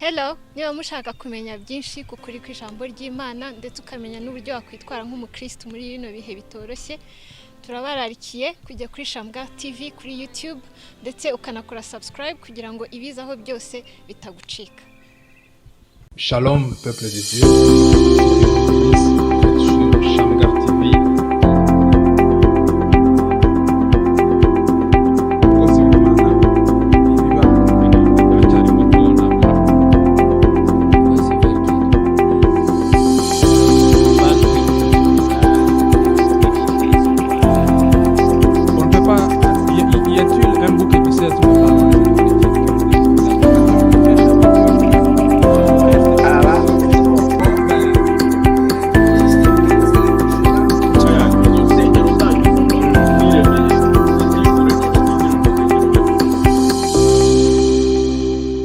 Hello, niba mushaka kumenya byinshi ku kuri kw'ijambo ry'Imana ndetse ukamenya n'uburyo wakwitwara nk'umukristo muri bino bihe bitoroshye, turabararikiye kujya kuri Shamgar TV kuri YouTube ndetse ukanakora subscribe kugira ngo ibizaho byose bitagucika. Shalom, peuple de Dieu. Vous êtes sur Shamgar TV. Umukozi w'Imana, ibiba aracyari muto ntabwo On ne peut pas. Y a-t-il un bouc émissaire sur le parlant?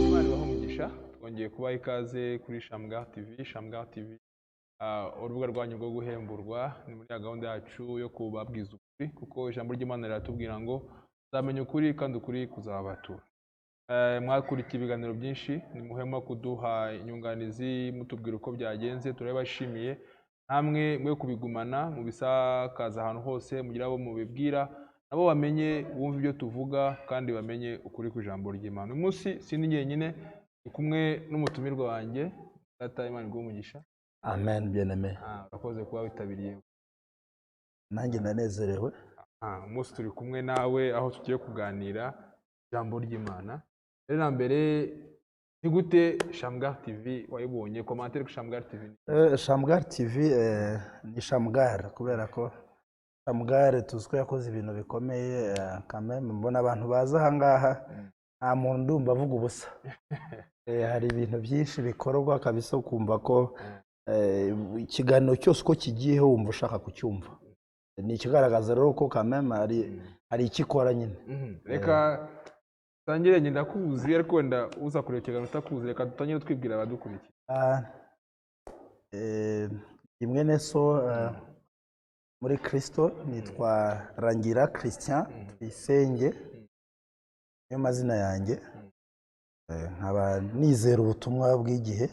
Imana ibahe umugisha. Twongeye kubaha ikaze kuri Shamgar TV. Shamgar TV, urubuga rwanyu rwo guhemburwa. Ni muri ya gahunda yacu yo kubabwiza ukuri, kuko ijambo ry'Imana riratubwira ngo uzamenya ukuri kandi ukuri kuzabatura. Mwakurikiye ibiganiro byinshi, nimuhema kuduha inyunganizi mutubwira uko byagenze, turabibashimiye. Namwe mwe kubigumana, mubisakaza ahantu hose, mugire abo mubibwira nabo bamenye, bumve ibyo tuvuga kandi bamenye ukuri ku ijambo ry'Imana. Uyu munsi sindi njyenyine, ndi kumwe n'umutumirwa wanjye, Data. Imana iguhe umugisha. Amen, bien-aimé. Urakoze kuba witabiriye. Nanjye ndanezerewe. Umunsi turi kumwe nawe aho tugiye kuganira ijambo ry'Imana. Rero na mbere, ni gute Shamgar TV wayibonye? Commentaire ku Shamgar TV. Shamgar TV ni Shamgar kubera ko Shamgar tuzi ko yakoze ibintu bikomeye. Quand même mbona abantu baza aha ngaha, nta muntu ndumva avuga ubusa. Hari ibintu byinshi bikorwa kabisa, ukumva ko ikiganiro cyose uko kigiyeho wumva ushaka kucyumva. Ni ikigaragaza rero ko quand même hari icyo ikora nyine. Reka dutangire. Ngenda ndakuzi, ariko wenda uza kureba ikiganiro utakuzi, reka dutangire twibwira abadukurikiye. Ni mwene so muri Kristo, nitwa Rangira Christian Tuyisenge, niyo mazina yanjye. Nkaba nizera ubutumwa bw'igihe,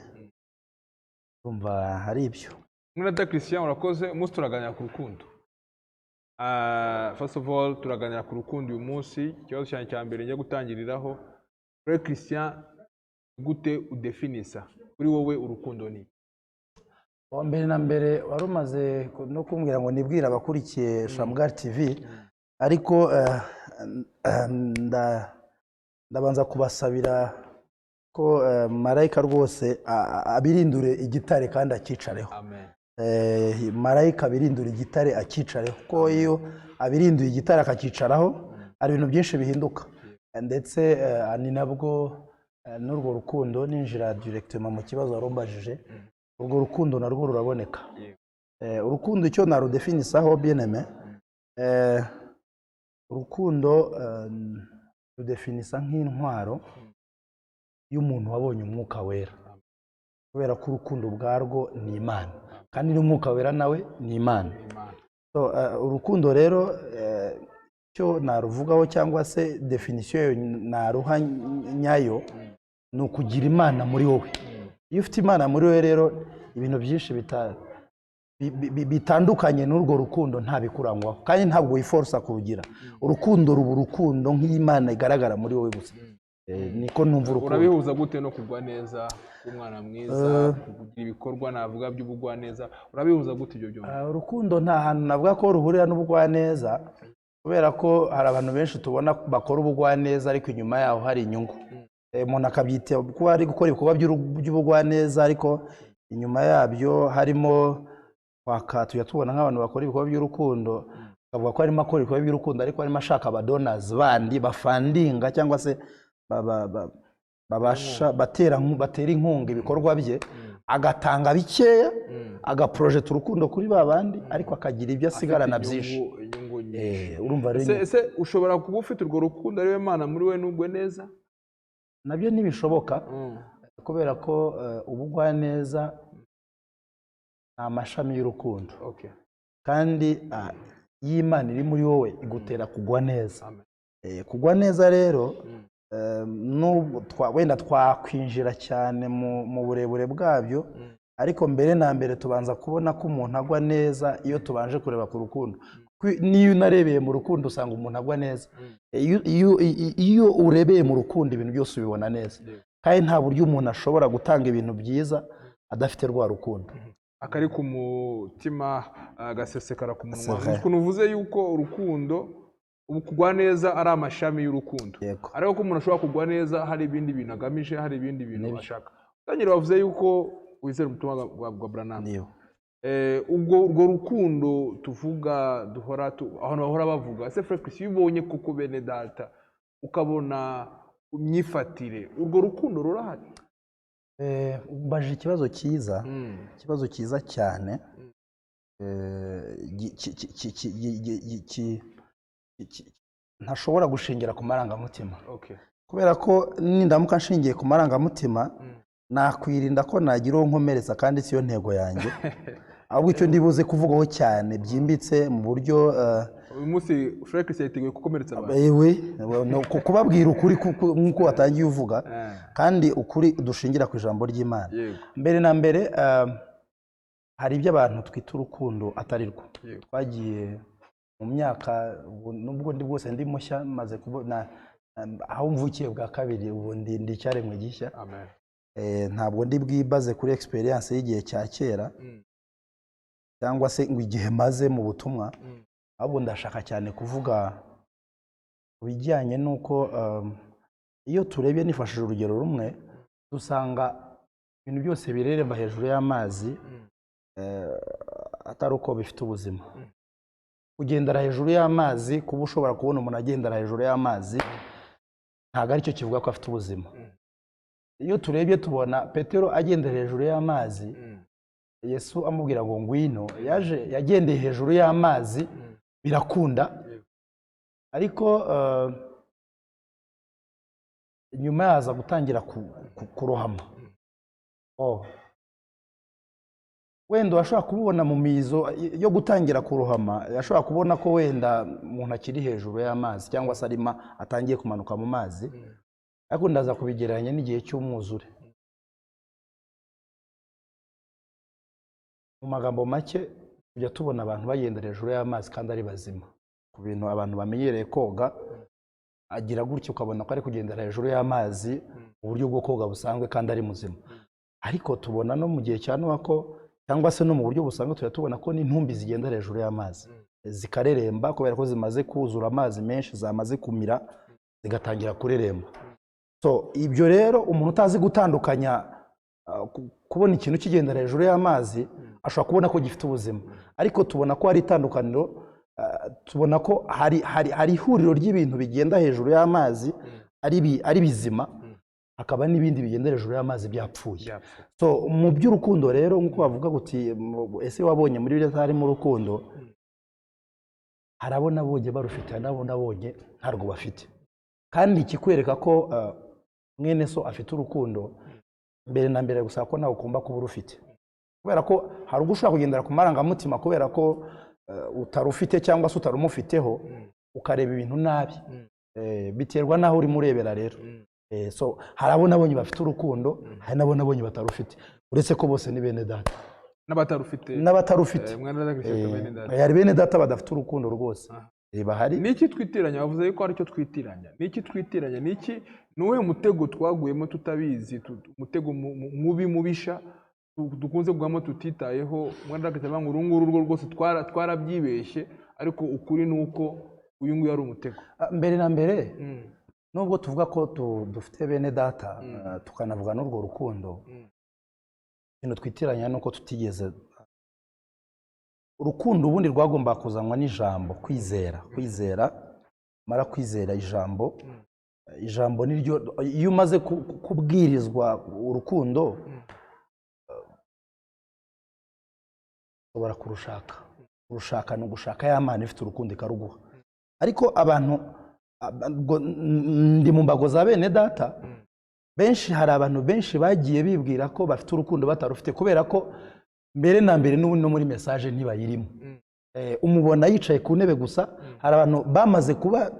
ndumva hari ibyo. Mwene Christian, urakoze. Umunsi turaganira ku rukundo. First of all, turaganira ku rukundo uyu munsi. Ikibazo cyanjye cya mbere njya gutangiriraho, kuri Christian, gute udefinisa kuri wowe urukundo ni? Wa mbere na mbere, wari umaze no kumbwira ngo nibwire abakurikiye Shamgar TV, ariko ndabanza kubasabira ko marayika rwose abirindure igitare kandi akicareho. Amen. Marayika abirindura igitare akicareho, kuko iyo abirinduye igitare akacyicaraho hari ibintu byinshi bihinduka. Ndetse ni nabwo n'urwo rukundo, ninjira directement mu kibazo wari umbajije, urwo rukundo narwo ruraboneka. Urukundo icyo narudefinisaho, bien-aimé, urukundo rudefinisa nk'intwaro y'umuntu wabonye Umwuka Wera, kubera ko urukundo ubwarwo ni Imana, kandi n'Umwuka Wera nawe ni Imana. Imana. So, urukundo rero, icyo naruvugaho cyangwa se définition yayo naruha nyayo ni ukugira Imana muri wowe. Iyo ufite Imana muri wowe rero, ibintu byinshi bitandukanye n'urwo rukundo nta bikurangwaho, kandi ntabwo wiforosa kurugira. Urukundo ruba urukundo nk'Imana igaragara muri wowe gusa. Niko numva urukundo. Urabihuza gute no kugwa neza, umwana mwiza, kugira ibikorwa navuga by'ubugwaneza? Urabihuza gute ibyo byombi? Urukundo nta hantu navuga ko ruhurira n'ubugwaneza, kubera ko hari abantu benshi tubona bakora ubugwaneza ariko inyuma yaho hari inyungu. Umuntu akabyita kuba ari gukora ibikorwa by'ubugwaneza, ariko inyuma yabyo harimo kwaka. Tujya tubona nk'abantu bakora ibikorwa by'urukundo, akavuga ko arimo akora ibikorwa by'urukundo, ariko arimo ashaka abadonors bandi bafundinga cyangwa se babasha batera inkunga ibikorwa bye, agatanga bikeya, agaprojeta urukundo kuri ba bandi, ariko akagira ibyo asigarana Afite byinshi. Inyungu nyinshi. Urumva rero Ese ushobora kuba ufite urwo rukundo ariwe Mana muri we n'ugwe neza? Nabyo ntibishoboka, kubera ko ubugwaneza ni amashami y'urukundo, kandi iyo Imana iri muri wowe igutera kugwa neza. Amen. Kugwa neza rero Nubwo wenda twakwinjira cyane mu burebure bwabyo, ariko mbere na mbere tubanza kubona ko umuntu agwa neza iyo tubanje kureba ku rukundo. Niyo unarebeye mu rukundo usanga umuntu agwa neza. Iyo urebeye mu rukundo ibintu byose ubibona neza, kandi nta buryo umuntu ashobora gutanga ibintu byiza adafite rwa rukundo. Akari ku mutima agasesekara ku munwa. C'est vrai. Ukuntu uvuze yuko urukundo ubu kugwa neza ari amashami y'urukundo, Yego. ariko ko umuntu ashobora kugwa neza hari ibindi bintu agamije, hari ibindi bintu Nibyo. ashaka. Utangira wavuze yuko wizera ubutumwa bwa Branham. Niyo. Ubwo urwo rukundo tuvuga duhora abantu bahora bavuga, ese Frère Christ, iyo ubonye koko bene data ukabona imyifatire, urwo rukundo rurahari? Umbajije ikibazo cyiza, ikibazo cyiza cyane. Ntashobora gushingira ku marangamutima, kubera ko nindamuka nshingiye ku marangamutima nakwirinda ko nagira uwo nkomeretsa, kandi siyo ntego yanjye. Ahubwo icyo ndibuze kuvugaho cyane byimbitse mu buryo Uyu munsi Frère Christ yiteguye gukomeretsa abantu. Ewe, no, kubabwira ukuri nk'uko watangiye uvuga, kandi ukuri dushingira ku ijambo ry'Imana. Mbere na mbere, hari ibyo abantu twita urukundo atari rwo. Twagiye mu myaka, ubu nubwo ndi bwose ndi mushya, maze kubona aho mvukiye bwa kabiri, ubu ndi icyaremwe gishya. Amen. Ntabwo ndi bwibaze kuri experience y'igihe cya kera cyangwa se ngo igihe maze mu butumwa, ahubwo ndashaka cyane kuvuga ku bijyanye n'uko iyo turebye, nifashishije urugero rumwe, dusanga ibintu byose bireremba hejuru y'amazi atari uko bifite ubuzima. Kugendera hejuru y'amazi, kuba ushobora kubona umuntu agendera hejuru y'amazi, ntabwo aricyo kivuga ko afite ubuzima. Iyo turebye tubona Petero agendera hejuru y'amazi, Yesu amubwira ngo ngwino, yaje yagendeye hejuru y'amazi birakunda, ariko nyuma yaza gutangira kurohama. Wenda washobora kubibona mu mizo yo gutangira kurohama, yashobora kubona ko wenda umuntu akiri hejuru y'amazi cyangwa se arimo atangiye kumanuka mu mazi, ariko ndaza kubigereranya n'igihe cy'umwuzure. Mu magambo make, tujya tubona abantu bagendera hejuru y'amazi kandi ari bazima. Ku bintu abantu bamenyereye koga, agira gutya ukabona ko ari kugendera hejuru y'amazi mu buryo bwo koga busanzwe kandi ari muzima. Ariko tubona no mu gihe cya Nowa ko, cyangwa se no mu buryo busanzwe tujya tubona ko n'intumbi zigendera hejuru y'amazi zikareremba, kubera ko zimaze kuzura amazi menshi, zamaze kumira, zigatangira kureremba. So ibyo rero umuntu utazi gutandukanya kubona ikintu kigendera hejuru y'amazi ashobora kubona ko gifite ubuzima, ariko tubona ko hari itandukaniro, tubona ko hari ihuriro ry'ibintu bigenda hejuru y'amazi ari bizima, hakaba n'ibindi bigenda hejuru y'amazi byapfuye. So mu by'urukundo rero, nk'uko bavuga guti ese wabonye muri Bibiliya harimo urukundo, hari abo nabonye barufite, hari n'abo nabonye ntarwo bafite. Kandi ikikwereka ko mwene so afite urukundo, mbere na mbere gusa ko nawe ugomba kuba urufite, kubera ko hari ubwo ushobora kugendera ku marangamutima kubera ko utarufite cyangwa se utarumufiteho, ukareba ibintu nabi. Biterwa n'aho urimo urebera rero. So hari abo nabonye bafite urukundo, hari n'abo nabonye batarufite, uretse ko bose ni bene data. N'abatarufite. N'abatarufite. Mwana data Christ, bene data. Hari bene data badafite urukundo rwose. Bahari. Ni iki twitiranya? Bavuze yuko ari cyo twitiranya. Ni iki twitiranya? Ni iki? Ni uwuhe mutego twaguyemo tutabizi, umutego mubi mubisha dukunze kugwamo tutitayeho? Mwana data Christ avuga ngo uru nguru rwo rwose twarabyibeshye, ariko ukuri ni uko uyu nguyu ari umutego. Mbere na mbere, nubwo tuvuga ko dufite bene data, tukanavuga n'urwo rukundo, ikintu twitiranya ni uko tutigeze urukundo ubundi rwagomba kuzanwa n'ijambo, kwizera, kwizera, mara kwizera ijambo. Ijambo niryo, iyo umaze kubwirizwa urukundo, ushobora kurushaka. Kurushaka ni ugushaka ya Mana ifite urukundo ikaruguha. Ariko abantu, ndi mu mbago za bene data benshi, hari abantu benshi bagiye bibwira ko bafite urukundo batarufite, kubera ko mbere na mbere n'ubundi no muri message ntibayirimo. Umubona yicaye ku ntebe gusa. Hari abantu bamaze kuba,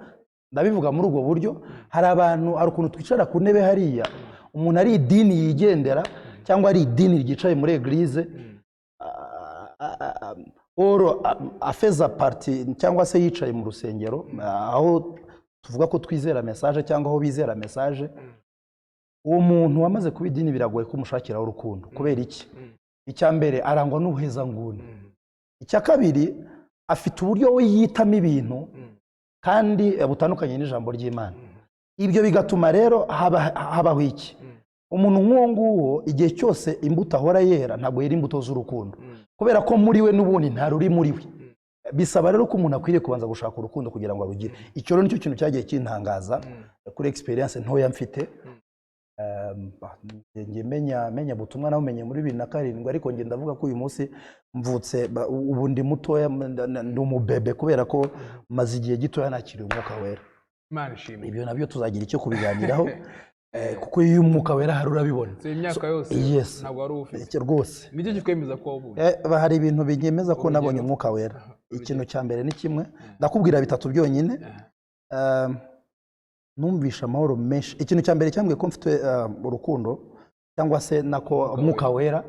Ndabivuga muri ubwo buryo. Hari abantu, hari ukuntu twicara ku ntebe hariya, umuntu ari idini yigendera cyangwa ari idini ryicaye muri église, oro afeza partie cyangwa se yicaye mu rusengero aho tuvuga ko twizera message cyangwa aho bizera message. Uwo muntu wamaze kuba idini biragoye ko umushakiraho urukundo. Kubera iki? Icya mbere, arangwa n'ubuhezanguni. Icya kabiri, afite uburyo we yitamo ibintu kandi butandukanye n'ijambo ry'Imana. Ibyo bigatuma rero habaho iki? Umuntu nk'uwo nguwo, igihe cyose imbuto ahora yera ntabwo yera imbuto z'urukundo, kubera ko muri we n'ubundi nta ruri muri we. Bisaba rero ko umuntu akwiriye kubanza gushaka urukundo kugira ngo arugire. Icyo rero nicyo kintu cyagiye kintangaza kuri experience ntoya mfite. Njye menya butumwa nabumenye muri 2007, ariko njye ndavuga ko uyu munsi mvutse ubu ndi mutoya, ndi umubebe, kubera ko maze igihe gitoya nakiriye Umwuka Wera. Imana ishimwe. Ibyo nabyo tuzagira icyo kubiganiraho, kuko iyo Umwuka Wera hari urabibona. So, imyaka yose Yes. ntabwo wari uwufite? Icyo rwose. Nicyo kikwemeza ko wawubonye? Hari ibintu binyemeza ko nabonye Urugero? Umwuka Wera. Ikintu cya mbere ni kimwe, ndakubwira bitatu byonyine. Numvishe amahoro menshi. Ikintu cya mbere cyambwiye ko mfite urukundo cyangwa se nako Umwuka Wera,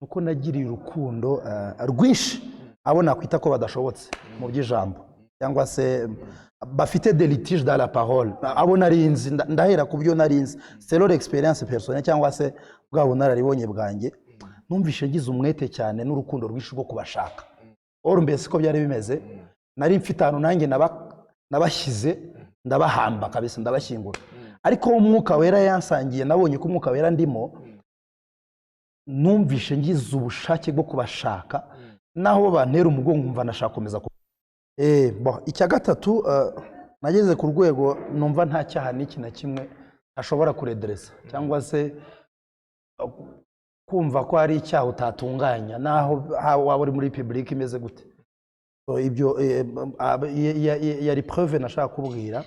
nuko nagiriye urukundo rwinshi abo nakwita ko badashobotse mu by'ijambo cyangwa se bafite des litiges dans la parole, abo narinzi. Ndahera ku byo narinzi selon l'expérience personnelle cyangwa se bwa bunararibonye bwanjye. Numvishe ngize umwete cyane n'urukundo rwinshi rwo kubashaka. Or mbese ko byari bimeze, nari mfite ahantu nanjye nabashyize, ndabahamba kabisa, ndabashyingura. Ariko Umwuka Wera yansangiye, nabonye ko Umwuka Wera ndimo, numvishe ngize ubushake bwo kubashaka, naho bantera umugongo nkumva nashaka gukomeza. Bon, icya gatatu, nageze ku rwego numva nta cyaha n'iki na kimwe ashobora kuredressa cyangwa se kumva ko hari icyaha utatunganya, naho waba uri muri public imeze gute. So, ibyo yari preuve nashaka kubwira.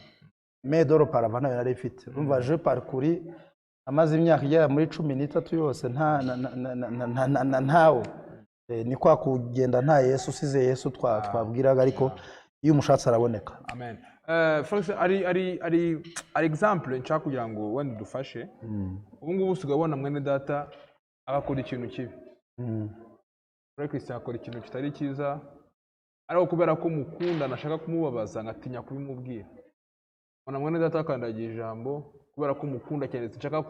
Mais doro parava ntayo nari mfite. Urumva, je parcours amaze imyaka igera muri 13 yose nta na- na- na- na- na- na- na- ntawo. Ni kwa kugenda nta Yesu, usize Yesu twabwiraga, ariko iyo umushatse araboneka. Amen. Felix, ari example nshaka kugira ngo wenda udufashe. Ubu ngubu usigaye ubona mwene data agakora ikintu kibi, Frère Christian akora ikintu kitari cyiza, ariko kubera ko mukunda nashaka kumubabaza ngatinya kubimubwira. Mbona mwene data akandagiye ijambo, kubera ko mukunda cyane sinshaka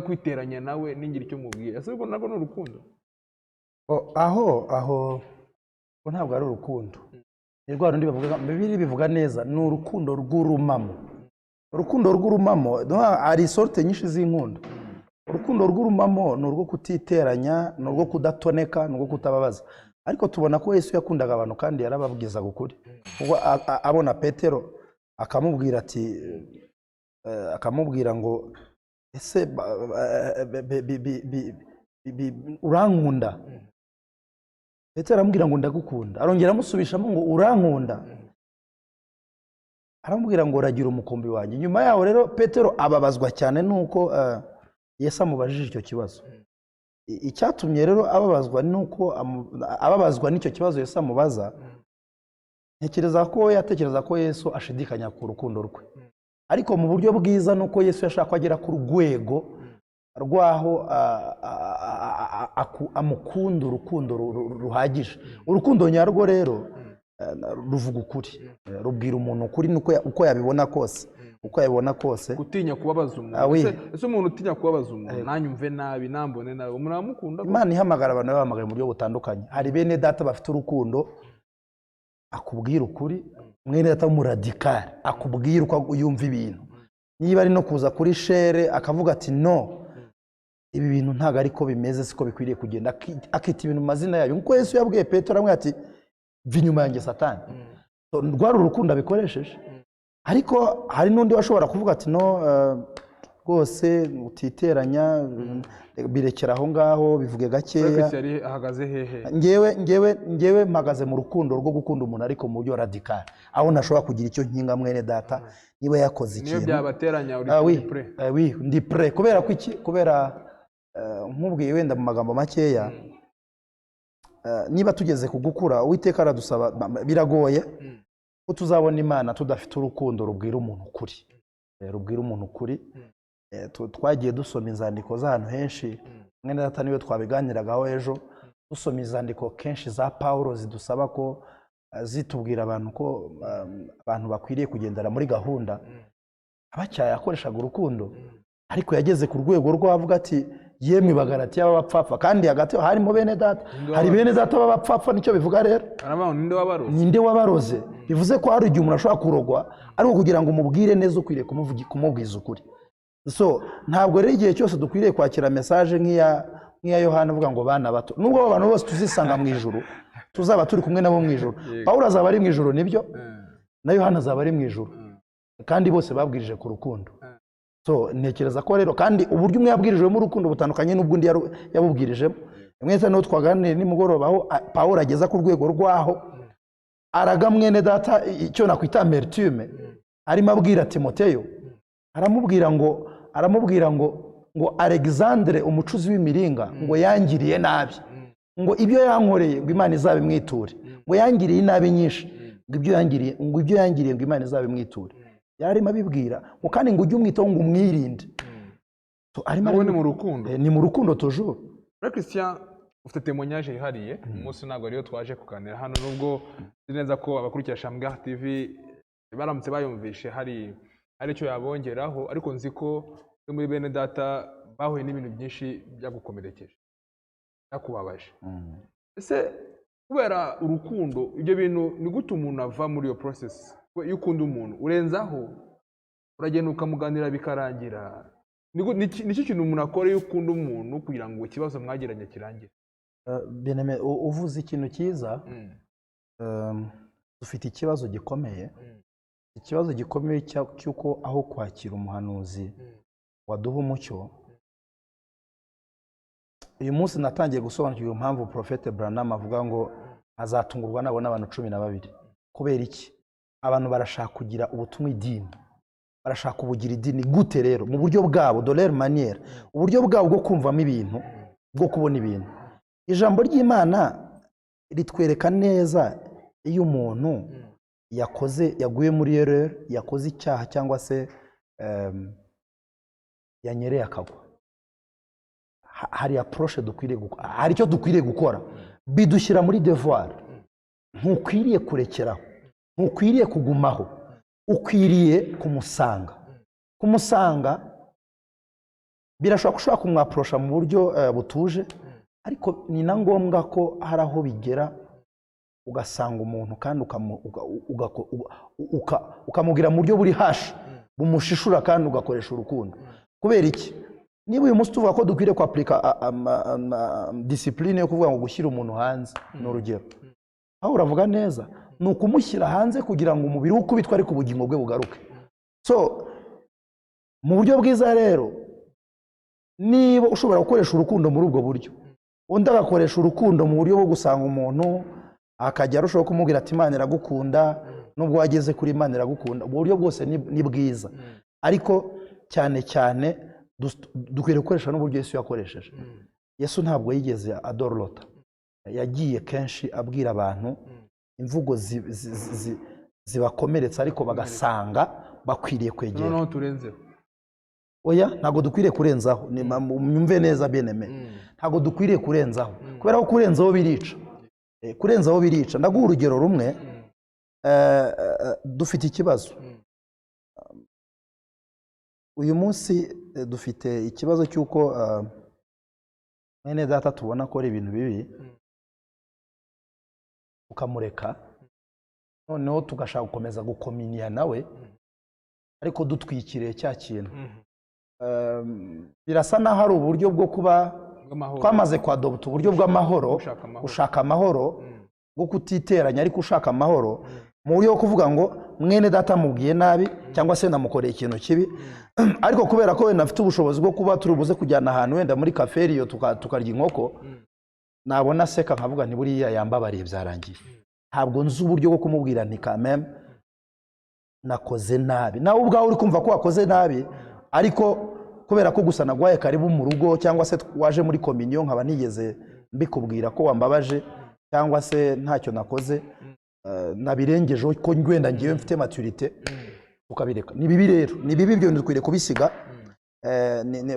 kwiteranya nawe ningira icyo mubwira. Ese urwo narwo ni urukundo? Oh, aho ngo ntabwo ari urukundo, ni rwa rundi bavuga, Bibiliya bivuga neza, ni urukundo rw'urumamo. Urukundo rw'urumamo, no, hari sorte nyinshi z'inkundo. Urukundo rw'urumamo ni urwo kutiteranya, ni urwo kudatoneka, ni urwo kutababaza. Ariko tubona ko Yesu yakundaga abantu kandi yarababwizaga ukuri. Ubwo abona Petero akamubwira ati, akamubwira ngo: "Ese urankunda?" Petero aramubwira ngo: "Ndagukunda." Arongera amusubishamo ngo: "Urankunda?" Aramubwira ngo: "Ragira umukumbi wanjye." Nyuma yaho rero Petero ababazwa cyane nuko Yesu amubajije icyo kibazo. Icyatumye rero ababazwa nuko ababazwa n'icyo kibazo Yesu amubaza, ntekereza ko yatekereza ko Yesu ashidikanya ku rukundo rwe. Ariko mu buryo bwiza nuko Yesu yashaka ko agera ku rwego rw'aho amukunda urukundo ruhagije. Urukundo nyarwo rero ruvuga ukuri, rubwira umuntu ukuri nuko uko yabibona kose, uko yabibona kose. Gutinya kubabaza umuntu. Ah, oui. Ese umuntu utinya kubabaza umuntu, nanyumve nabi, nambone nabi, umuntu aramukunda koko? Imana ihamagara abantu, bahamagaye mu buryo butandukanye. Hari bene data bafite urukundo, akubwira ukuri, mwene data w'umuradikari akubwira uko yumva ibintu, niba ari no kuza kuri chaire akavuga ati: "No, ibi bintu ntabwo ariko bimeze, siko bikwiriye kugenda," akita ibintu mu mazina yayo, nkuko Yesu yabwiye Petero, aramubwira ati: "Va inyuma yanjye, Satani." So, rwari urukundo abikoresheje. Ariko hari n'undi washobora kuvuga ati: "No, rwose utiteranya, birekera aho ngaho, bivuge gakeya." Felix yari ahagaze hehe? Ngewe mpagaze mu rukundo rwo gukunda umuntu, ariko mu buryo radical, aho ntashobora kugira icyo nkinga mwene data niba yakoze Niyo ikintu. byabateranya uri Ah, oui, uri prêt? Oui, ndi prêt. Kubera ko iki? Kubera nkubwiye wenda mu magambo makeya, niba tugeze ku gukura, Uwiteka aradusaba, biragoye ko Ko tuzabona Imana tudafite urukundo rubwira umuntu ukuri. Rubwira umuntu ukuri. Twagiye dusoma inzandiko z'ahantu henshi, mwene data niwe twabiganiragaho ejo, dusoma inzandiko kenshi za Pawulo zidusaba ko zitubwira abantu ko abantu bakwiriye kugendera muri gahunda. Abacyaha yakoreshaga urukundo, ariko yageze ku rwego rw'avuga ati: "Yemwe Bagalatiya b'abapfapfa." Kandi hagati aho harimo bene data, hari bene data b'abapfapfa. Nicyo bivuga rero. Aravuga ngo: "Ninde wabaroze?" Ninde wabaroze? Bivuze ko hari igihe umuntu ashobora kurogwa, ariko kugira ngo umubwire neza ukwiriye kumubwiza ukuri. So ntabwo rero igihe cyose dukwiriye kwakira message nk'iya Yohana uvuga ngo: "Bana bato." Nubwo abo bantu bose tuzisanga mu ijuru, tuzaba turi kumwe nabo mu ijuru. Pawulo azaba ari mu ijuru, nibyo, na Yohana azaba ari mu ijuru, kandi bose babwirije ku rukundo. So ntekereza ko rero kandi uburyo umwe yabwirijwemo urukundo butandukanye n'ubwo undi yabubwirijemo. Mwese niho twaganiriye nimugoroba, aho Pawulo ageza ku rwego rw'aho araga mwene data icyo nakwita amertume, arimo abwira Timoteyo, aramubwira ngo Alexandre umucuzi w'imiringa ngo yangiriye nabi, ngo ibyo yankoreye ngo Imana izabimwiture, ngo yangiriye inabi nyinshi, ngo ibyo yangiriye ngo Imana izabimwiture. Yarimo abibwira ngo kandi ngo ujye umwitaho, ngo umwirinde. So, arimo Nabwo ni mu rukundo. Ni mu rukundo toujours. Rero Christian, ufite témoignage yihariye. Umunsi ntabwo ariyo twaje kuganira hano, nubwo nzi neza ko abakurikira Shamgar TV baramutse bayumvishe hari icyo yabongeraho, ariko nzi ko uri muri bene data bahuye n'ibintu byinshi byagukomerekeje, byakubabaje. Ese kubera urukundo, ibyo bintu ni gute umuntu ava muri iyo process? Iyo ukunda umuntu urenzaho, uragenda ukamuganira bikarangira. Ni iki kintu umuntu akora iyo ukunda umuntu kugira ngo ikibazo mwagiranye kirangire? Bien-aimé, uvuze ikintu cyiza. Dufite ikibazo gikomeye, ikibazo gikomeye cy'uko aho kwakira umuhanuzi waduha umucyo. Uyu munsi natangiye gusobanukirwa impamvu Prophète Branham avuga ngo azatungurwa nabona abantu 12. Kubera iki? Abantu barashaka kugira ubutumwa idini, barashaka kubugira idini. Gute rero? Mu buryo bwabo, de leur manière, uburyo bwabo bwo kumvamo ibintu, bwo kubona ibintu. Ijambo ry'Imana ritwereka neza iyo umuntu yakoze, yaguye muri erreur, yakoze icyaha cyangwa se yanyereye akagwa. Hari approche dukwiriye gukora, hari icyo dukwiriye gukora, bidushyira muri devoir. Ntukwiriye kurekeraho, ntukwiriye kugumaho, ukwiriye kumusanga. Kumusanga birashoboka ko ushobora kumwapprocha mu buryo butuje, ariko ni na ngombwa ko hari aho bigera ugasanga umuntu kandi ukamubwira mu buryo buri harsh, bumushishura, kandi ugakoresha urukundo. Kubera iki? Niba uyu munsi tuvuga ko dukwiriye kwapurika discipline yo kuvuga ngo gushyira umuntu hanze, ni urugero aho uravuga neza, ni ukumushyira hanze kugira ngo umubiri we ukubitwe ariko ubugingo bwe bugaruke. So mu buryo bwiza rero, niba ushobora gukoresha urukundo muri ubwo buryo, undi agakoresha urukundo mu buryo bwo gusanga umuntu, akajya arushaho kumubwira ati: "Imana iragukunda nubwo wageze kuri, Imana iragukunda." Ubwo buryo bwose ni bwiza, ariko cyane cyane dukwiriye gukoresha n'uburyo Yesu yakoresheje. Yesu ntabwo yigeze adororota, yagiye kenshi abwira abantu imvugo zibakomeretsa, ariko bagasanga bakwiriye kwegera. Noneho turenzeho. Oya, ntabwo dukwiriye kurenzaho. Mwumve neza, bien-aimé, ntabwo dukwiriye kurenzaho, kubera ko kurenzaho birica. Kurenzaho birica. Ndaguha urugero rumwe. Dufite ikibazo uyu munsi, dufite ikibazo cy'uko mwene data tubona akora ibintu bibi, tukamureka, noneho tugashaka gukomeza gukominiya nawe ariko dutwikiriye cya kintu. Birasa n'aho ari uburyo bwo kuba bw'amahoro. Twamaze kwadopta uburyo bw'amahoro. Gushaka amahoro. Gushaka amahoro, bwo kutiteranya ariko ushaka amahoro, mu buryo bwo kuvuga ngo mwene data mubwiye nabi cyangwa se namukoreye ikintu kibi, ariko kubera ko wenda afite ubushobozi bwo kuba turi buze kujyana ahantu wenda muri kaferiyo tukarya inkoko, nabona aseka nkavuga nti: "Buriya yambabariye, byarangiye." Ntabwo nzi uburyo bwo kumubwira nti: "Kameme, nakoze nabi." Nawe ubwawe uri kumva ko wakoze nabi, ariko kubera ko gusa naguhaye karibu mu rugo cyangwa se waje muri communion nkaba nigeze mbikubwira ko wambabaje cyangwa se ntacyo nakoze. Nabirengejeho ko wenda ngewe mfite maturité, tukabireka. Ni bibi rero, ni bibi, ibyo bintu dukwiriye kubisiga.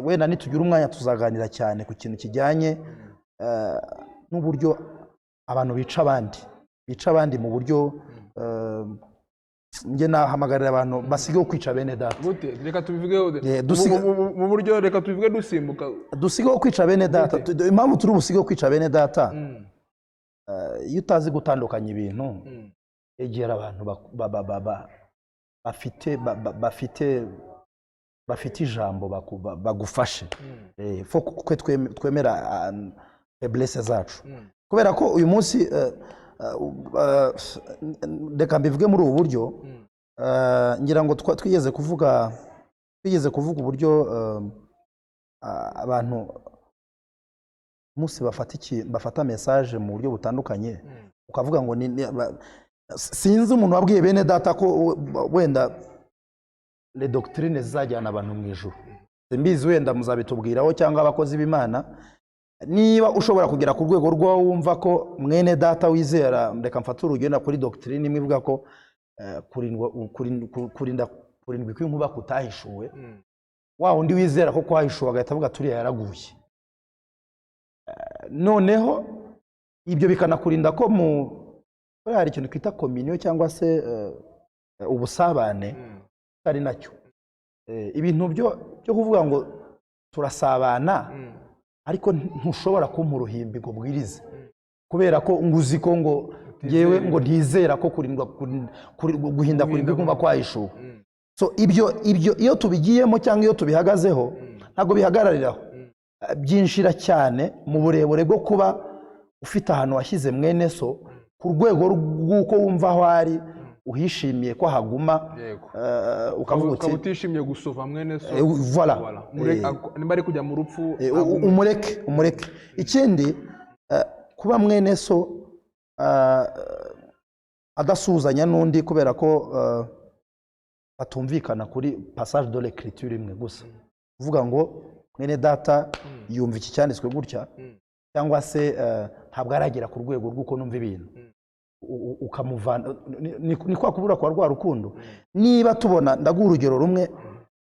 Wenda nitugira umwanya tuzaganira cyane ku kintu kijyanye n'uburyo abantu bica abandi mu buryo njye nahamagarira abantu basigeho kwica bene data. Gute? Reka tubivugeho. Eh, Mu buryo, reka tubivuge dusimbuka. Dusigeho kwica bene data. Impamvu turi busigeho kwica bene data, iyo utazi gutandukanya ibintu, egera abantu bafite ijambo, bagufashe. Faut ko twemera faiblesse zacu, kubera ko uyu munsi, reka mbivuge muri ubu buryo, ngira ngo twigeze kuvuga uburyo abantu umunsi bafata message mu buryo butandukanye, ukavuga ngo sinzi umuntu wabwiye bene data ko wenda les doctrines zizajyana abantu mu ijuru. Simbizi, wenda muzabitubwiraho cyangwa abakozi b'Imana. Niba ushobora kugera ku rwego rw'aho wumva ko mwene data wizera, reka mfate urugero kuri doctrine imwe ivuga ko kurindwa kurinda kurindwi kw'inkuba kutahishuwe, wa wundi wizera ko kwahishuwe agahita avuga turiya yaraguye. Noneho ibyo bikanakurinda ko mu buriya hari ikintu twita communion cyangwa se ubusabane, ari nacyo. Ibintu byo kuvuga ngo turasabana, ariko ntushobora kumpa uruhimbi ngo bwirize kubera ko ngo uzi ko ngo ngewe ngo ntizera ko kurindwa guhinda kurindwi kumva kwahishuwe. So ibyo iyo tubigiyemo cyangwa iyo tubihagazeho, ntabwo bihagarariraho. Byinjira cyane mu burebure bwo kuba ufite ahantu washyize mwene so ku rwego rw'uko wumva aho ari uhishimiye ko haguma. Ukavuga uti Ukaba utishimiye gusova mwene so. Voilà. Voilà. Nimba ari kujya mu rupfu, agume. Umureke, umureke. Ikindi, kuba mwene so adasuhuzanya n'undi kubera ko batumvikana kuri passage de l'écriture imwe gusa, kuvuga ngo mwene data yumva iki cyanditswe gutya, cyangwa se ntabwo aragera ku rwego rw'uko numva ibintu, ukamuvana, ni kwa kubura kwa rwa rukundo. Niba tubona, ndaguha urugero rumwe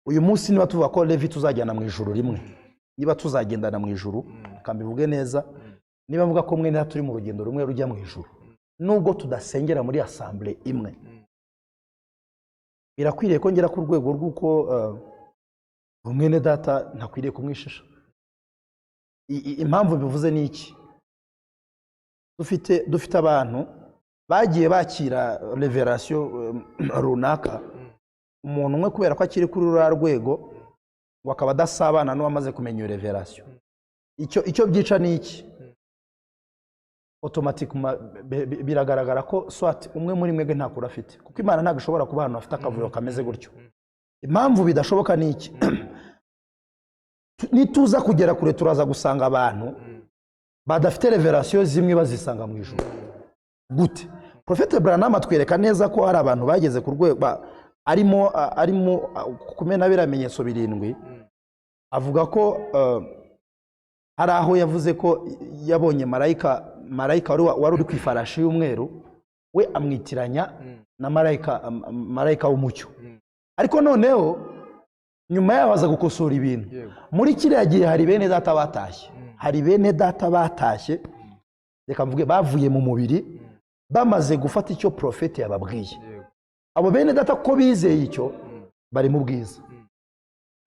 uyu munsi, niba tuvuga ko Levi tuzajyana mu ijuru rimwe, niba tuzagendana mu ijuru, reka mbivuge neza, niba mvuga ko mwene data turi mu rugendo rumwe rujya mu ijuru, nubwo tudasengera muri assemblée imwe, birakwiriye ko ngera ku rwego rw'uko mwene data ntakwiriye kumwishisha. Impamvu bivuze ni iki? Dufite abantu bagiye bakira révélation runaka, umuntu umwe kubera ko akiri kuri ruriya rwego ngo akaba adasabana n'uwamaze kumenya iyo révélation. Icyo byica ni iki? Automatiquement biragaragara ko soit umwe muri mwebwe nta kuri afite, kuko Imana ntabwo ishobora kuba ahantu hafite akavuyo kameze gutyo. Impamvu bidashoboka ni iki? Nituza kugera kure, turaza gusanga abantu badafite révélation zimwe bazisanga mu ijuru. Gute? Prophète Branham atwereka neza ko hari abantu bageze ku rwego arimo kumena biriya bimenyetso birindwi. Avuga ko hari aho yavuze ko yabonye marayika wari uri ku ifarashi y'umweru, we amwitiranya na marayika w'umucyo, ariko noneho nyuma yaho aza gukosora ibintu. Muri kiriya gihe hari bene data batashye, hari bene data batashye, reka mvuge bavuye mu mubiri bamaze gufata icyo prophète yababwiye. Abo bene data ko bizeye icyo, bari mu bwiza.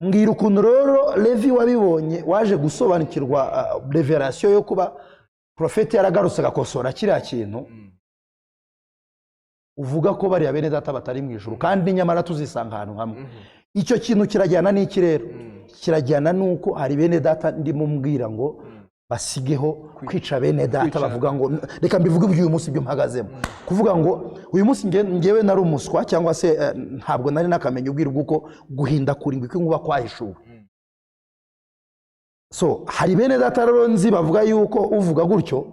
Mbwira ukuntu rero Levi wabibonye, waje gusobanukirwa révélation yo kuba prophète yaragarutse agakosora kiriya kintu, uvuga ko bariya bene data batari mu ijuru, kandi nyamara tuzisanga ahantu hamwe. Icyo kintu kirajyana n'iki rero? Kirajyana n'uko hari bene data ndimo mbwira ngo basigeho kwica bene data. Kwica. Bavuga ngo, reka mbivuge iby'uyu munsi, ibyo mpagazemo, kuvuga ngo uyu munsi ngewe nari umuswa cyangwa se ntabwo nari nakamenya ubwiru bw'uko guhinda kurindwi kw'inkuba kwahishuwe. So hari bene data rero nzi bavuga yuko uvuga gutyo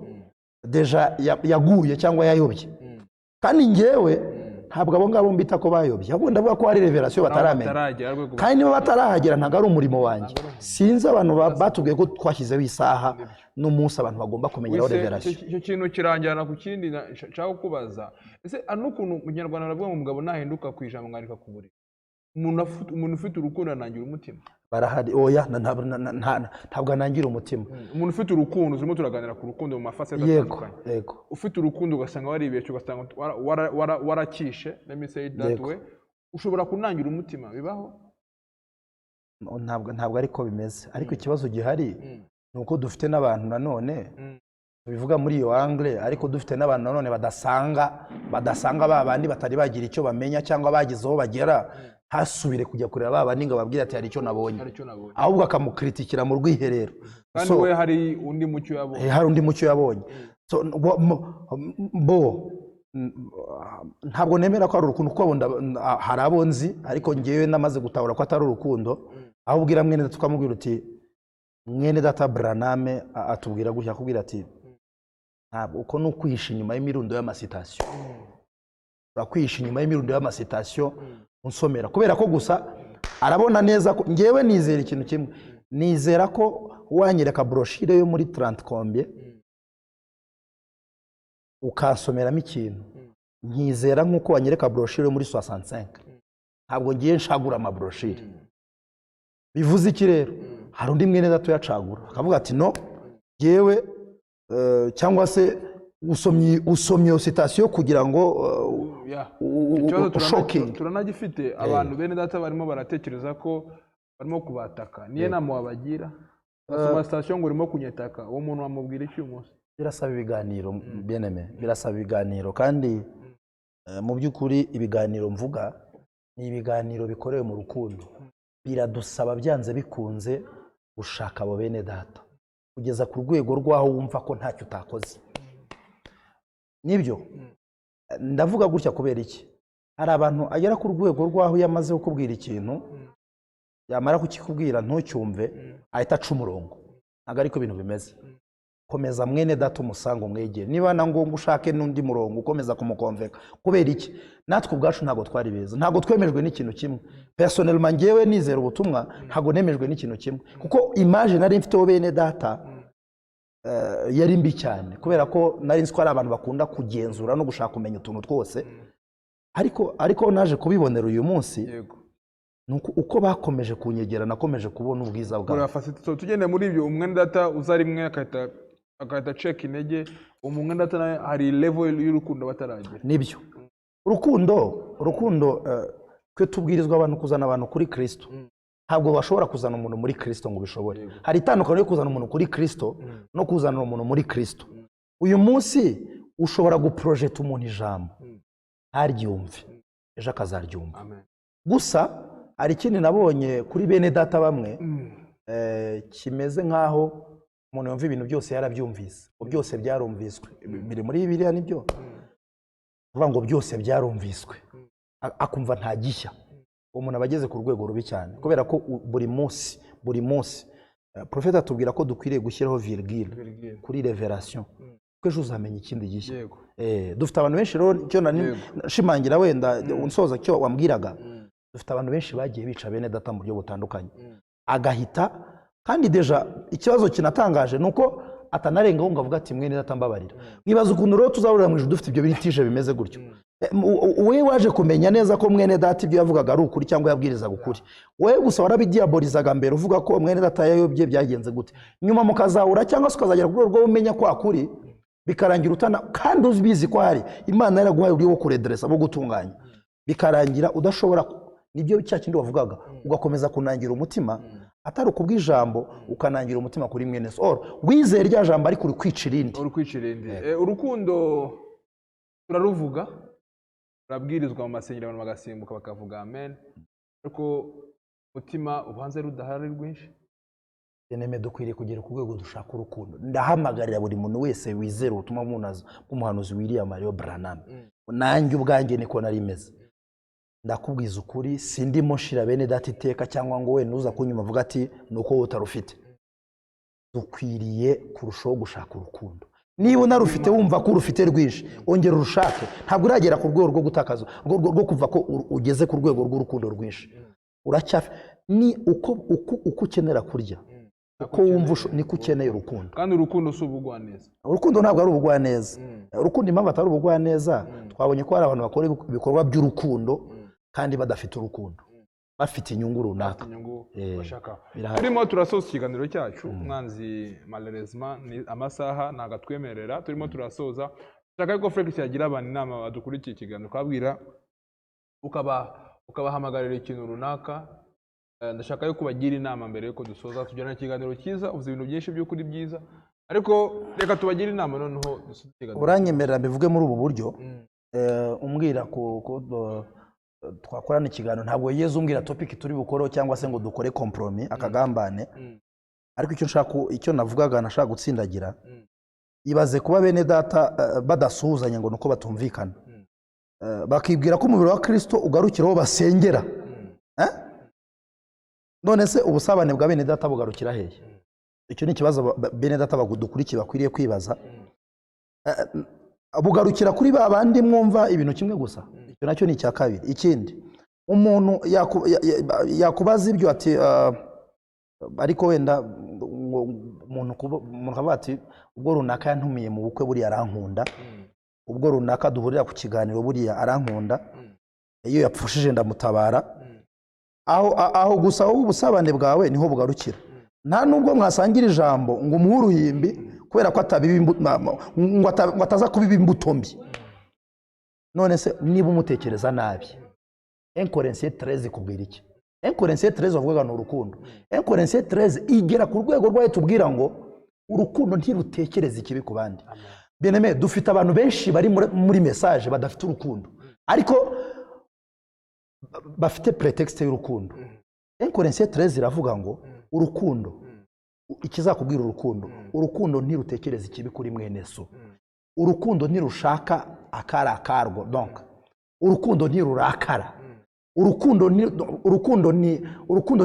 déjà yaguye cyangwa yayobye, kandi ngewe Ntabwo abo ngabo mbita ko bayobye, ahubwo ndavuga ko hari révélation bataramenya. Bataragera rwego. Kandi niba batarahagera, ntabwo ari umurimo wanjye. Sinzi abantu batubwiye ko twashyizeho isaha n'umunsi abantu bagomba kumenyeraho Wise, révélation. Icyo kintu kiranjyana ku kindi nshaka kukubaza. Ese hari n'ukuntu mu Kinyarwanda baravuga ngo umugabo nahinduka ku ijambo mwarika ku buriri, umuntu ufite urukundo anangira umutima? Barahari. Oya, ntabwo anangira umutima. Umuntu ufite urukundo, turimo turaganira ku rukundo mu ma facettes atandukanye. Ufite urukundo, ugasanga waribeshye, ugasanga warakishe, let me say it that way, ushobora kunangira umutima, bibaho? No, ntabwo ariko bimeze. Ariko ikibazo gihari ni uko dufite n'abantu nanone tubivuga muri iyo angle, ariko dufite n'abantu nanone badasanga ba bandi batari bagira icyo bamenya cyangwa bagize aho bagera, ntasubire kujya kureba ba bandi ngo ababwire ati: "Hari icyo nabonye." Hari icyo nabonye. Ahubwo akamukritikira mu rwiherero. Kandi we hari undi mucyo yabonye. Hari undi mucyo yabonye. So, bo ntabwo nemera ko ari urukundo, kuko abo hari abo nzi, ariko ngewe namaze gutahura ko atari urukundo. Aho ubwira mwene data, ukamubwira uti: "Mwene data Branham atubwira gutya," akubwira ati: "Ntabwo uko ni ukwihisha inyuma y'imirundo y'ama citations. Urakwihisha inyuma y'imirundo y'ama citations unsomera." Kubera ko gusa arabona neza ko ngewe nizera ikintu kimwe: nizera ko wanyereka brochure yo muri 30 combien, ukansomeramo ikintu, nkizera nk'uko wanyereka brochure yo muri 65. Ntabwo ngiye nshagura ama brochures. Bivuze iki rero? Hari undi mwene data uyacagura, akavuga ati: "No, yewe," cyangwa se usomye iyo citation kugira ngo Ikibazo shocking. turanagifite. Abantu bene data barimo baratekereza ko barimo kubataka. Niyo nama wabagira? Basoma citation ngo urimo kunyetaka. Uwo muntu wamubwira iki uyu munsi? Birasaba ibiganiro, bien-aimé, birasaba ibiganiro. Kandi mu by'ukuri ibiganiro mvuga ni ibiganiro bikorewe mu rukundo. Biradusaba byanze bikunze gushaka abo bene data kugeza ku rwego rw'aho wumva ko ntacyo utakoze. Nibyo ndavuga gutya. Kubera iki? Hari abantu agera ku rwego rw'aho iyo amaze kukubwira ikintu, yamara kukikubwira ntucyumve, ahita aca umurongo. Ntabwo ariko ibintu bimeze. Komeza mwene data, umusanga, umwegere, niba na ngombwa ushake n'undi murongo ukomeza kumukonveka. Kubera iki? Natwe ubwacu ntabwo twari beza, ntabwo twemejwe n'ikintu kimwe. Personnellement, ngewe nizera ubutumwa, ntabwo nemejwe n'ikintu kimwe, kuko image nari mfiteho bene data yari mbi cyane, kubera ko nari nzi ko ari abantu bakunda kugenzura no gushaka kumenya utuntu twose. Ariko naje kubibonera uyu munsi ni uko bakomeje kunyegera, nakomeje kubona ubwiza bwabo. Kureba facette. So tugende muri ibyo, umwene data uza rimwe agahita aceka intege, uwo mwene data nawe hari level y'urukundo bataragera. Nibyo, urukundo, twe tubwirizwa abantu kuzana abantu kuri Kristo. Ntabwo bashobora kuzana umuntu muri Kristo ngo ubishobore. Hari itandukaniro ryo kuzana umuntu kuri Kristo no kuzana umuntu muri Kristo. Uyu munsi ushobora guporojeta umuntu ijambo ntaryumve, ejo akazaryumva. Amen. Gusa hari ikindi nabonye kuri bene data bamwe, kimeze nk'aho umuntu yumva ibintu byose yarabyumvise, ngo byose byarumviswe, biri muri Bibiliya. Nibyo, kuvuga ngo byose byarumviswe, akumva nta gishya. Uwo muntu aba ageze ku rwego rubi cyane, kubera ko buri munsi profeta atubwira ko dukwiriye gushyiraho virgule Virgule. kuri révélation, kuko ejo uzamenya ikindi gishya. Dufite abantu benshi rero, icyo nari nshimangira, wenda unsoza icyo wambwiraga, dufite abantu benshi bagiye bica bene data mu buryo butandukanye, agahita. Kandi déjà ikibazo kinatangaje ni uko atanarengaho ngo avuge ati: "Mwene data, mbabarira." Mwibaza ukuntu rero tuzahurira mu ijuru dufite ibyo bitije bimeze gutyo. Wowe waje kumenya neza ko mwene data ibyo yavugaga ari ukuri cyangwa yabwirizaga ukuri, wowe gusa warabidiyaborizaga mbere, uvuga ko mwene data yayobye. Byagenze gute nyuma mukazahura, cyangwa se ukazagera ku rwego rwo umenya ko akuri, bikarangira utana, kandi ubizi ko hari Imana yaraguhaye uburyo bwo kurederesa, bwo gutunganya, bikarangira udashobora nibyo cya kindi wavugaga, ugakomeza kunangira umutima, atari ukubw'ijambo, ukanangira umutima kuri mwene so? Or wizeye rya jambo, ariko uri kwica irindi. Uri kwica irindi. Urukundo turaruvuga, turabwirizwa mu masengero, abantu bagasimbuka bakavuga amen, ariko umutima ubanza rudahari rwinshi. Bien-aimé, dukwiriye kugera ku rwego dushaka urukundo. Ndahamagarira buri muntu wese wizera ubutumwa bw'umuhanuzi William Mario Branham. Nanjye ubwanjye niko nari meze. Ndakubwiza ukuri, sindimo nshira bene data iteka, cyangwa ngo wenda uza kunyuma avuga ati: "Ni uko wowe utarufite." Dukwiriye kurushaho gushaka urukundo. Niba unarufite, wumva ko urufite rwinshi, ongera urushake. Ntabwo uragera ku rwego rwo gutakaza, rwo kuva ko ugeze ku rwego rw'urukundo rwinshi. Uracyafi ni uko ukenera kurya, uko wumva niko ukeneye urukundo. Kandi urukundo si ubugwaneza. Urukundo ntabwo ari ubugwaneza. Urukundo, impamvu atari ubugwaneza, twabonye ko hari abantu bakora ibikorwa by'urukundo kandi badafite urukundo, bafite inyungu runaka. Inyungu bashaka. Birahari. Turimo turasoza ikiganiro cyacu. Umwanzi, malheureusement, ni amasaha ntabwo atwemerera. Turimo turasoza. Shaka ko Felix yagira abantu inama badukurikiye ikiganiro, ukababwira, ukabahamagarira ikintu runaka. Ndashaka yuko bagira inama mbere yuko dusoza. Tugirana ikiganiro cyiza, uvuze ibintu byinshi by'ukuri byiza, ariko reka tubagire inama, noneho dusoze ikiganiro. Uranyemerera mbivuge muri ubu buryo. Umbwira ko twakorana ikiganiro, ntabwo yigeze umbwira topic turi bukoreho cyangwa se ngo dukore compromis, akagambane. Ariko icyo nshaka, icyo navugaga, nashaka gutsindagira, ibaze kuba bene data badasuhuzanya ngo nuko batumvikana, bakibwira ko umubiri wa Kristo ugarukira aho basengera. Eh? None se ubusabane bwa bene data bugarukira hehe? Icyo ni ikibazo bene data badukurikiye bakwiriye kwibaza. Bugarukira kuri ba bandi mwumva ibintu kimwe gusa? Icyo nacyo ni icya kabiri. Ikindi, umuntu yakubaza ibyo ati: "Ariko wenda ngo umuntu akavuga ati: 'Ubwo runaka yantumiye mu bukwe, buriya arankunda. Ubwo runaka duhurira ku kiganiro, buriya arankunda. Iyo yapfushije ndamutabara.'" Aho gusa wowe ubusabane bwawe niho bugarukira? Nta nubwo mwasangira ijambo ngo umuhe uruhimbi kubera ko atabiba ngo ataza kubiba imbuto mbi. None se niba umutekereza nabi, 1 Corinthiens 13 ikubwira iki? 1 Corinthiens 13 bavugaga ni urukundo. 1 Corinthiens 13 igera ku rwego rwayo tubwira ngo urukundo ntirutekereza ikibi ku bandi. Bien-aimé, dufite abantu benshi bari muri message badafite urukundo, ariko bafite prétexte y'urukundo. 1 Corinthiens 13 iravuga ngo urukundo, ikizakubwira urukundo, urukundo ntirutekereza ikibi kuri mwene so, urukundo ntirushaka akari akarwo, donc urukundo ntirurakara, urukundo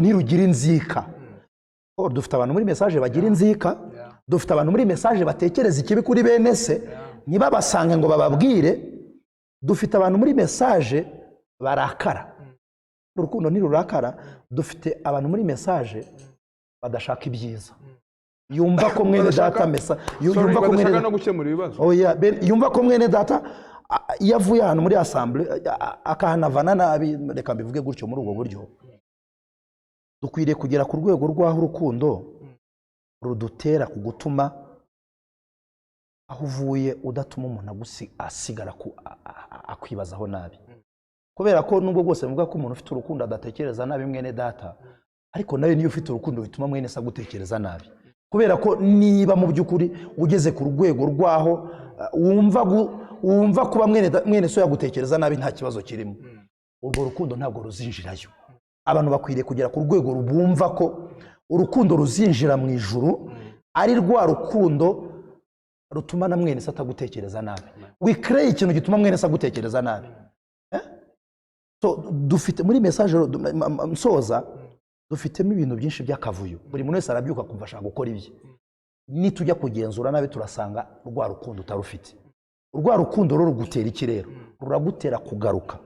ntirugira inzika. Oh, dufite abantu muri message bagira inzika. Dufite abantu muri message batekereza ikibi kuri bene se, ntibabasange ngo bababwire. Dufite abantu muri message barakara. Urukundo ntirurakara. Dufite abantu muri message badashaka ibyiza, yumva ko mwene data mesa Sorry, yumva ko mwene badashaka no gukemura ibibazo. Oya, yumva ko mwene data iyo avuye ahantu muri assemblée akahanavana nabi, reka mbivuge gutyo, muri ubwo buryo. Dukwiriye kugera ku rwego rw'aho urukundo rudutera ku gutuma aho uvuye udatuma umuntu asigara akwibazaho nabi. Kubera ko nubwo bwose mvuga ko umuntu ufite urukundo adatekereza nabi mwene data, ariko nawe niyo ufite urukundo bituma mwene se agutekereza nabi. Kubera ko niba mu by'ukuri ugeze ku rwego rw'aho wumva kuba mwene so yagutekereza nabi nta kibazo kirimo, urwo rukundo ntabwo ruzinjirayo. Abantu bakwiriye kugera ku rwego bumva ko urukundo ruzinjira mu ijuru ari rwa rukundo rutuma na mwene se atagutekereza nabi. Wikereye ikintu gituma mwene se agutekereza nabi. Eh? So, dufite muri message, nsoza, dufitemo ibintu byinshi by'akavuyo. Buri muntu wese arabyuka akumva ashaka gukora ibye. Nitujya kugenzura nabi, turasanga rwa rukundo utarufite. Rwa rukundo rero rugutera iki? Rero ruragutera kugaruka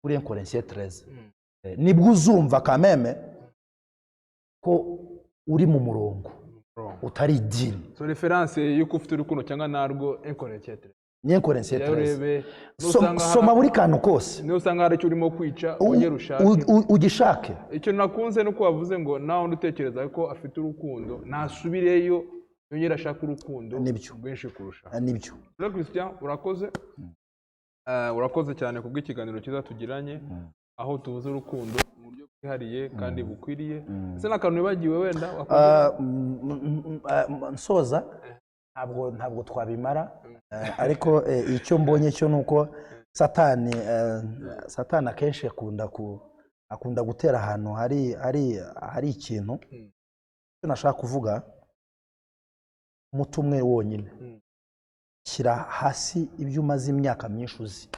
kuri 1 Corinthiens 13. Nibwo uzumva kameme ko uri mu murongo, utari idini. So référence y'uko ufite urukundo cyangwa narwo, 1 Corinthiens. Ni 1 Corinthiens Jyayo 13. urebe. Nusanga Soma buri kantu kose. Niba usanga hari icyo urimo kwica, wongere ushake. Ugishake. Icyo nakunze ni uko wavuze ngo nawe undi utekereza ko afite urukundo nasubireyo yongere ashake urukundo Nibyo. rwinshi kurusha. Nibyo. Rero Christian, urakoze. Urakoze cyane kubw'ikiganiro cyiza tugiranye, aho tuvuze urukundo mu buryo bwihariye kandi bukwiriye. Ese n'akantu wibagiwe wenda wakoze? Nsoza, ntabwo twabimara, ariko icyo mbonye cyo ni uko Satani akenshi akunda gutera ahantu hari ikintu. Icyo nashaka kuvuga, umuti umwe wonyine: shyira hasi ibyo umaze imyaka myinshi uzi.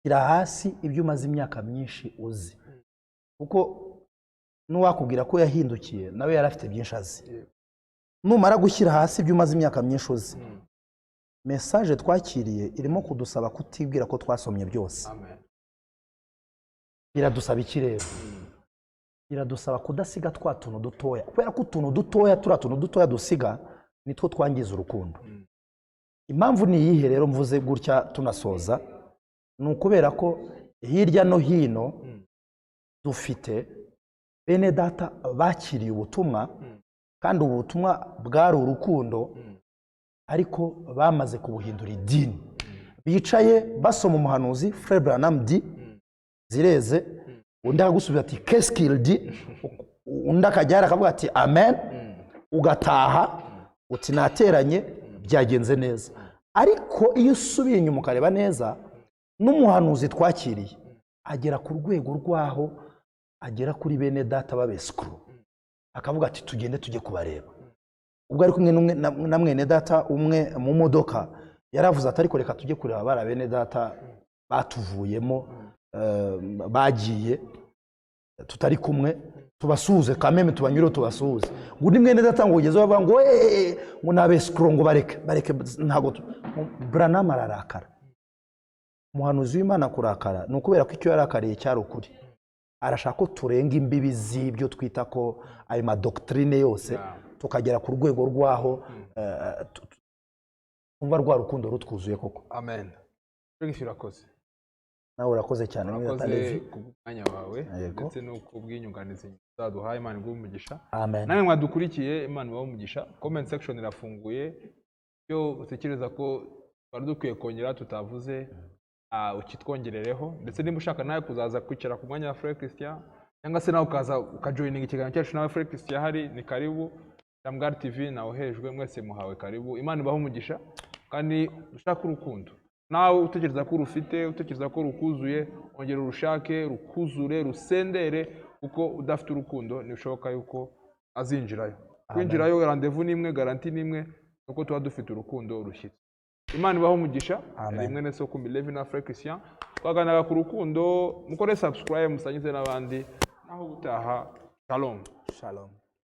Shyira hasi ibyo umaze imyaka myinshi uzi, kuko n'uwakubwira ko yahindukiye nawe yari afite byinshi azi. Numara gushyira hasi ibyo umaze imyaka myinshi uzi Message twakiriye irimo kudusaba kutibwira ko twasomye byose. Amen. Biradusaba iki rero? Biradusaba kudasiga twa tuntu dutoya, kubera ko utuntu dutoya, turiya tuntu dutoya dusiga nitwo twangiza urukundo. Impamvu ni iyihe rero mvuze gutya tunasoza? Ni ukubera ko hirya no hino dufite bene data bakiriye ubutumwa, kandi ubu butumwa bwari urukundo, ariko bamaze kubuhindura idini. Bicaye basoma umuhanuzi Frère Branham dit, zireze, undi akagusubiza ati: "Qu'est-ce qu'il dit?" Undi akajya akavuga ati: "Amen." Ugataha uti: "Nateranye, byagenze neza." Ariko iyo usubiye inyuma ukareba neza, n'umuhanuzi twakiriye agera ku rwego rw'aho agera kuri bene data b'abesikuru, akavuga ati: "Tugende tujye kubareba." Ubwo ari kumwe na mwene data umwe mu modoka, yaravuze ati: "Ariko reka tujye kureba bariya bene data batuvuyemo, bagiye tutari kumwe, tubasuhuze kameme, tubanyureho tubasuhuze." Ngo undi mwene data ngo ugezeho bavuga ngo: "Eee," ngo ni abesikuru, ngo bareke, bareke, ntabwo Branham ararakara. Umuhanuzi w'Imana kurakara ni ukubera ko icyo yarakariye cyari ukuri. Arashaka ko turenga imbibi z'ibyo twita ko ayo madoctrine yose, tukagera ku rwego rw'aho twumva rwa rukundo rutwuzuye koko. Amen. Felix, urakoze. Nawe urakoze cyane, mwene Urakoze Levi. kubw'umwanya wawe ndetse no kubw'inyunganizi zaduhaye. Imana iguhe umugisha. Amen. Namwe mwadukurikiye, Imana ibahe umugisha. Comment section irafunguye. Iyo utekereza ko twari dukwiye kongera tutavuze, ukitwongerereho. Ndetse niba ushaka nawe kuzaza kwicara ku mwanya wa Frère Christian, cyangwa se nawe ukaza ukajoininga ikiganiro cyacu nawe Frère Christian hari, ni karibu. Shamgar TV nawe uhejwe, mwese muhawe karibu. Imana ibahe umugisha, kandi dushake urukundo. Nawe utekereza ko urufite, utekereza ko rukuzuye, ongera urushake, rukuzure, rusendere, kuko udafite urukundo ntibishoboka yuko azinjirayo. Kwinjirayo rendez-vous ni imwe, garantie ni imwe, nuko tuba dufite urukundo rushyitse. Imana ibahe umugisha. Amen. Rimwe na Soko Levi na Frère Christian twaganiraga ku rukundo. Mukore subscribe, musangize n'abandi. Naho gutaha, shalom. Shalom.